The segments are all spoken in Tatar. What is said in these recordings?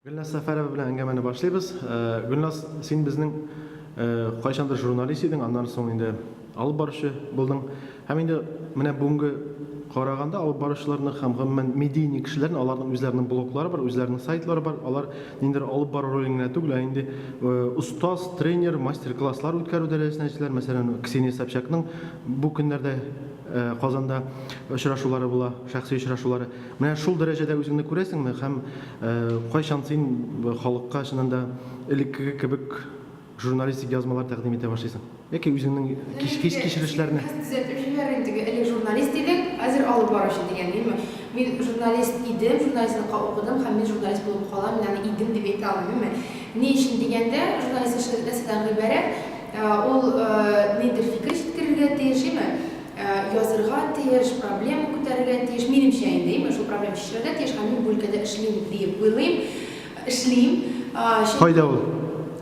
Гөлназ Сәфәрова белән әңгәмәне башлыйбыз. Гөлназ, син безнең кайчандыр журналист идең, аннан соң инде алып баручы булдың. Һәм инде менә бүгенге караганда алып баручыларны һәм гомумән медийный кешеләрне, аларның үзләренең блоглары бар, үзләренең сайтлары бар, алар ниндидер алып бару ролен генә түгел, ә инде остаз, тренер, мастер-класслар үткәрү дәрәҗәсенә җитәләр. Мәсәлән, Ксения Собчакның бу көннәрдә Казанда очрашулары була, шәхси очрашулары. Менә шул дәрәҗәдә үзеңне күрәсеңме һәм кайчан син халыкка чыннан да элеккеге кебек журналистик язмалар тәкъдим итә башлыйсың? Яки үзеңнең хис-кичерешләрне? Хис төзәтеп җибәрим, теге элек журналист идең, хәзер алып баручы дигән, димме? Мин журналист идем, журналистлыкка укыдым һәм мин журналист булып калам, мин аны идем дип әйтә алмыйм, димме? Ни өчен дигәндә, журналист эше нәрсәдән гыйбарәт? Ул ниндидер фикер җиткерергә тиеш, име? Язырга тиеш, проблема күтәрергә тиеш, минемчә инде, име, шул проблема чишелергә тиеш һәм мин бу өлкәдә эшлим диеп уйлыйм, эшлим. Чөнки, Кайда ул?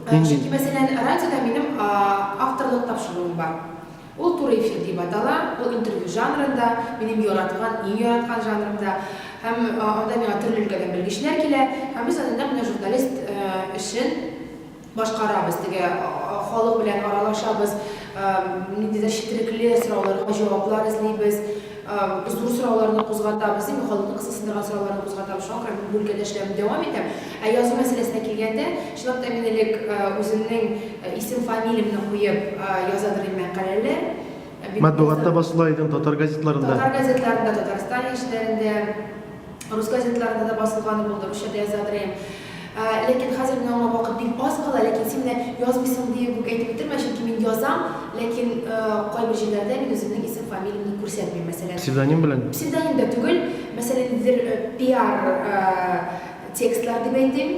Нинди? Чөнки, мәсәлән, радиода минем авторлык тапшыруым бар. Ул Туры эфир дип атала, ул интервью жанрында, минем яраткан, иң яраткан жанрымда. Һәм анда миңа төрле өлкәдән белгечләр килә, һәм без анда нәкъ менә журналист эшен башкарабыз, теге халык белән аралашабыз, ниндидер четерекле сорауларга җаваплар эзлибез, зур сорауларны кузгатабыз, инде халыкны кызыксындырган сорауларны кузгатабыз. Шуңа күрә мин бу өлкәдә эшләвемне дәвам итәм. Ә язу мәсьәләсенә килгәндә, чынлап та мин элек үземнең исем-фамилиямне куеп яза торган мәкаләләр. Матбугатта басыла идең, татар газетларында. Татар газетларында, Татарстан яшьләрендә. Рус газетларында да басылганы булды, русча да яза идем. Ләкин хәзер менә аңа вакыт бик аз кала, ләкин син менә язмыйсың диеп үк әйтеп бетермә, чөнки мин язам, ләкин кайбер җирләрдә мин үземнең исем-фамилиямне күрсәтмим, мәсәлән. Псевдоним белән? Псевдоним да түгел, мәсәлән, ниндидер пиар текстлар дип әйтим,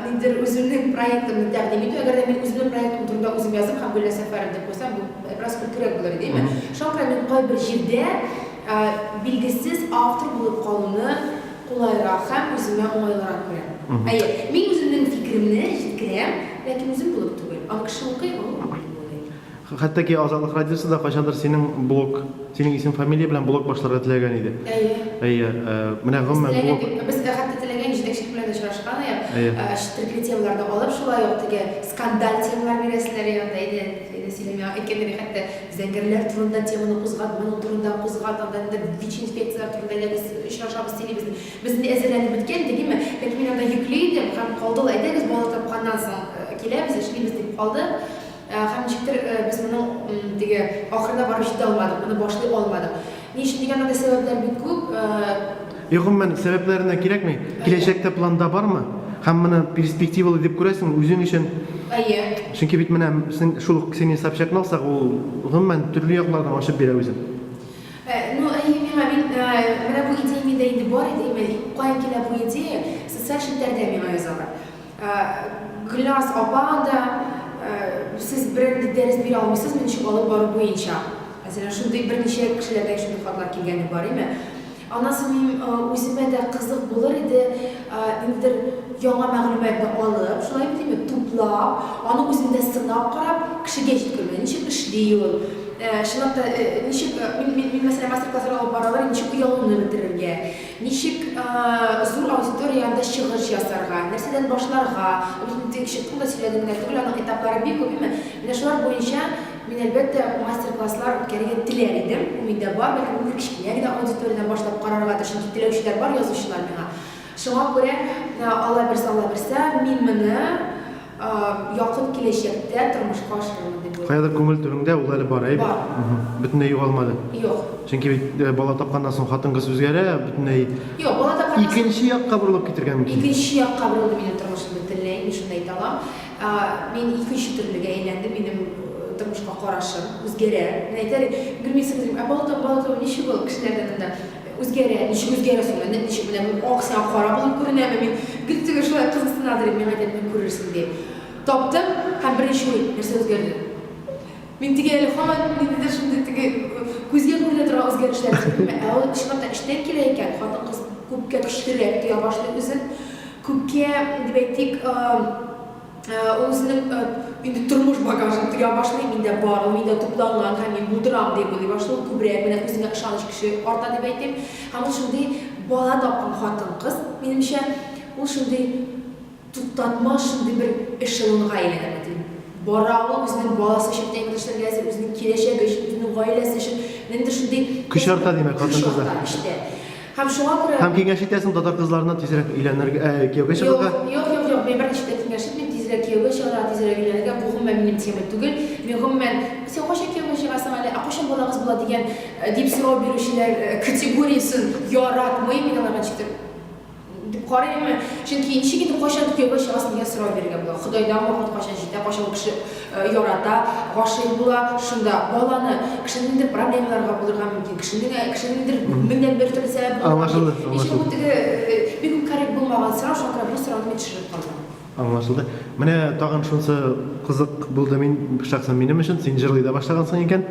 ниндидер үземнең проектымны тәкъдим итү. Әгәр дә мин үземнең проектым турында үзем язып һәм Гөлназ Сәфәров дип куйсам, бу бераз көлкерәк булыр иде, әйеме? Шуңа күрә мин кайбер җирдә Билгесез автор булып калуны кулайрак һәм үземә уңайлырак күрәм. Әйе, мин үземнең фикеремне җиткерәм, ләкин үзем булып түгел. Аны кеше укый, ул укый дип уйлыйм. Хәтта ки Азатлык радиосы да кайчандыр синең блог, синең исем-фамилия белән блог башларга теләгән иде. Әйе. Әйе, менә гомумән блог. Без хәтта теләгән җитәкчелек белән дә очрашкан идек. Әйе. Четерекле темаларны алып, шулай ук теге скандаль темалар бирәселәр иде анда, әйдә, әйдә сөйлә миңа, әйткәннәр хәтта. Зәңгәрләр турында теманы кузгат, моның турында кузгат, анда инде ВИЧ-инфекцияләр турында әйдә без очрашабыз, сөйлибез. Без инде әзерләнеп беткән идек, әйме? Ләкин мин анда йөкле идем һәм калды ул, әйдәгез, бала тапканнан соң киләбез, эшлибез дип калды. Һәм ничектер без моның теге ахырына барып җитә алмадык, моны башлый алмадык. Ни өчен дигән анда сәбәпләр бик күп. Юк, гомумән, сәбәпләренә кирәкми. Киләчәктә планда бармы? Һәм моны перспективалы дип күрәсеңме үзең өчен? Әйе. Чөнки бит менә син шул ук Ксения Собчакны алсак, ул гомумән төрле яклардан ачып бирә үзен. Ну, әйе, миңа мин менә бу идея миндә инде бар иде, имә, каян килә бу идея? Социаль челтәрдә миңа язалар. Гөлназ апа анда, сез берәр дәрес бирә алмыйсызмы, ничек алып бару буенча? Мәсәлән, шундый берничә кешеләрдән шундый хатлар килгәне бар, име. Аннан соң минем үземә дә кызык булыр иде, ниндидер яңа мәгълүматны алып, шулай бит инде, туплап, аны үземдә сынап карап, кешегә җиткерү. Менә ничек эшли ул, чынлап та, ничек, мин, мин, мәсәлән, мастер-класслар алып баралар, ничек оялуны бетерергә, ничек зур аудитория янында чыгыш ясарга, нәрсәдән башларга, ул бит инде чыктың да сөйләдең генә түгел, аның этаплары бик күп, әйме. Менә шулар буенча Мин, әлбәттә, мастер-класслар үткәрергә теләр идем. Ул миндә бар, бәлкем, ниндидер кечкенә генә аудиториядән башлап караргадыр, чөнки теләүчеләр бар, язучылар миңа. Шуңа күрә, Алла бирсә, Алла бирсә, мин моны якын киләчәктә тормышка ашырырмын дип уйлыйм. Каядыр күңел түреңдә ул әле бар, әйе бит? Бар. Бөтенләй югалмады. Юк. Чөнки бит бала тапканнан соң хатын-кыз үзгәрә, бөтенләй Юк, бала тапканнан соң. Икенче якка борылып китергә мөмкин. Икенче якка борылды минем тормышым бөтенләй, мин шуны әйтә алам. Мин икенче төрлегә әйләндем, минем тормышка карашым үзгәрә. Мин әйтәр идем, Гөлмисә дим, ә бала табу, бала табу ничек ул кешеләрдән анда үзгәрә, ничек үзгәрә соң, менә ничек менә мин ак сиңа кара булып күренәме, мин гел теге шулай кызыксынадыр идем, миңа әйтә, менә күрерсең ди. Таптым һәм беренче уй, нәрсә үзгәрде? Мин теге әле һаман ниндидер шундый теге күзгә күренә торган үзгәрешләр эзлим, ә ул чынлап та эчтән килә икән, хатын-кыз күпкә көчлерәк тоя башлый үзен. Күпкә, дип әйтик, ул үзенең инде тормыш багажын тоя башлый, миндә бар ул, миндә тупланган һәм мин булдырам дип уйлый башлый, ул күбрәк менә үзеңә ышаныч көче арта дип әйтим. Һәм ул шундый бала тапкан хатын-кыз, минемчә, ул шундый. туктатмас шундый бер эшелонга әйләнә бит. Бара ул үзенең баласы өчен әйбер эшләргә әзер, үзенең киләчәге өчен, үзенең гаиләсе өчен. Менә инде шундый Көч арта, димәк, хатын-кызда. Көч арта эштә. Һәм шуңа күрә Һәм киңәш итәсең татар кызларына тизрәк өйләнергә, ә, кияүгә чыгарга? Юк, юк, юк, юк, мин берничек тә киңәш итмим тизрәк кияүгә чыгарга, тизрәк өйләнергә, бу гомумән минем тема түгел. Мин гомумән, син кайчан кияүгә чыгасың әле, ә кайчан балагыз була дигән, дип сорау бирүчеләр категориясен яратмыйм, мин аларга ничектер дип карыйм, чөнки ничек инде кайчан кияүгә чыгасың дигән сорау бирергә була. Ходайдан вакыт кайчан җитә, кайчан ул кеше ярата, гашыйк була, шунда баланы, кешенең ниндидер проблемаларга булырга мөмкин, кешенең кешенең меңнән бер төрле сәбәп булырга Аңлашылды, мөмкин. Ничек аңлашылды. бу теге бик үк коррект булмаган сорау, шуңа күрә бу сорауны мин төшереп калдым. Аңлашылды. Менә тагын шунысы кызык булды мин, шәхсән минем өчен, син җырлый да башлагансың икән.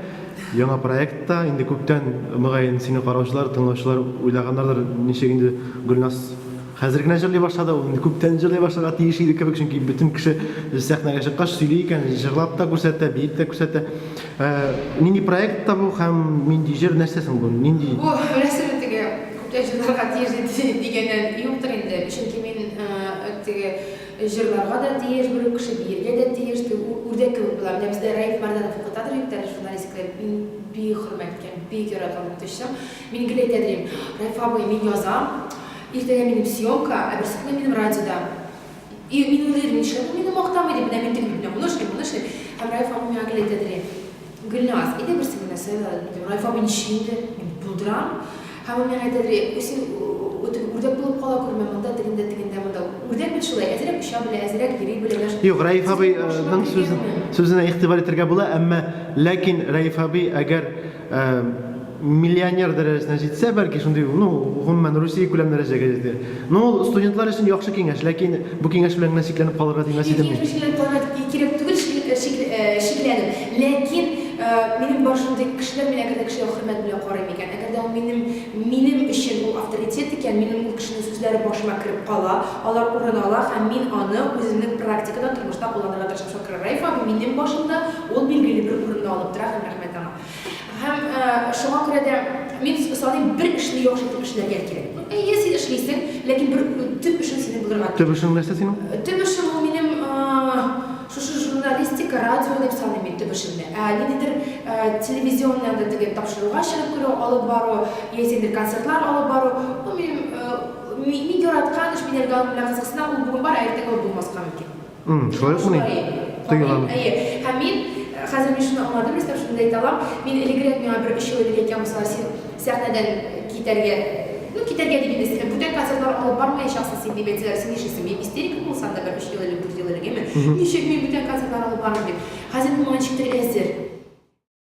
Яңа проектта инде күптән, мөгаен, сине караучылар, тыңлаучылар уйлаганнардыр, ничек инде Гөлназ хәзер генә җырлый башлады, ул инде күптән җырлый башларга тиеш иде кебек, чөнки бөтен кеше сәхнәгә чыккач сөйли икән, җырлап та күрсәтә, биеп тә күрсәтә. Нинди проектта бу һәм нинди җыр, нәрсә соң бу? Нинди? Бу рәсем теге күптән җырларга тиеш дигәннән юктыр инде, чөнки мин теге җырларга да тиеш бер үк кеше, биергә дә тиеш, теге үрдәк кебек була. Менә бездә Раиф Мәрданов укытадыр бит әле журналистикада, мин бик хөрмәт иткән, бик яраткан укытучым. Мин гел әйтә дим, Раиф абый, мин язам, иртәгә минем съемка, ә берсекөнгә минем радиода. И мин уйлыйм, нишләп ул мине мактамый дип, менә мин теге, менә моны эшлим, моны эшлим. Һәм Раиф абый миңа гел әйтә дим, Гөлназ, әйдә берсе генә сайла, дим, Раиф абый ничек инде, мин булдырам. Һәм ул миңа әйтә, ди, син үрдәк булып кала күрмә, монда, тегендә, тегендә, монда. Үрдәк бит шулай, әзрәк оча белә, әзрәк йөри белә. Юк, Раиф абыйның сүзенә игътибар итәргә була, әмма ләкин Раиф абый әгәр миллионер дәрәҗәсенә җитсә, бәлки шундый, ну, гомумән, Русия күләм дәрәҗәгә җитә. Ну, ул студентлар өчен яхшы киңәш, ләкин бу киңәш белән генә чикләнеп калырга димәс идем мин. Киңәш белән калырга кирәк түгел, шикләнеп. Ләкин минем бар шундый кешеләр, мин әгәр дә кешегә хөрмәт белән карыйм икән, әгәр дә ул минем, минем өчен ул авторитет икән, минем ул кешенең сүзләре башыма кереп кала, алар урын ала һәм мин аны үземнең практикада, тормышта кулланырга тырышам. Шуңа күрә Раиф абый минем башымда ул билгеле бер урынны алып тора һәм рәхмәт аңа. Һәм шуңа күрә дә мин саныйм, бер эшне яхшы итеп эшләргә кирәк. Ну, әйе, син эшлисең, ләкин бер төп эшең синең булырга Төп эшең нәрсә синең? Төп эшем ул минем шушы журналистика, радио дип саныйм мин төп эшемне. Ә ниндидер телевизионный анда теге тапшыруга чыгып керү, алып бару, яисә инде концертлар алып бару, ул минем мин яраткан эш, мин әлегә аның белән кызыксынам, ул бүген бар, ә иртәгә ул булмаска мөмкин. Шулай укмыни? Тоеламы? Әйе. Һәм мин, хәзер мин шуны аңладым, Рөстәм, шуны да әйтә алам. Мин элегрәк миңа бер өч ел элек әйткән булсалар, син сәхнәдән китәргә, ну, китәргә дип инде, син бүтән концертлар алып бармаячаксың син дип әйтсәләр, син нишлисең? Мин истерика булсам да бер өч ел элек, дүрт ел элек, әйме? Ничек мин бүтән концертлар алып бармыйм дип. Хәзер мин моңа ничектер әзер.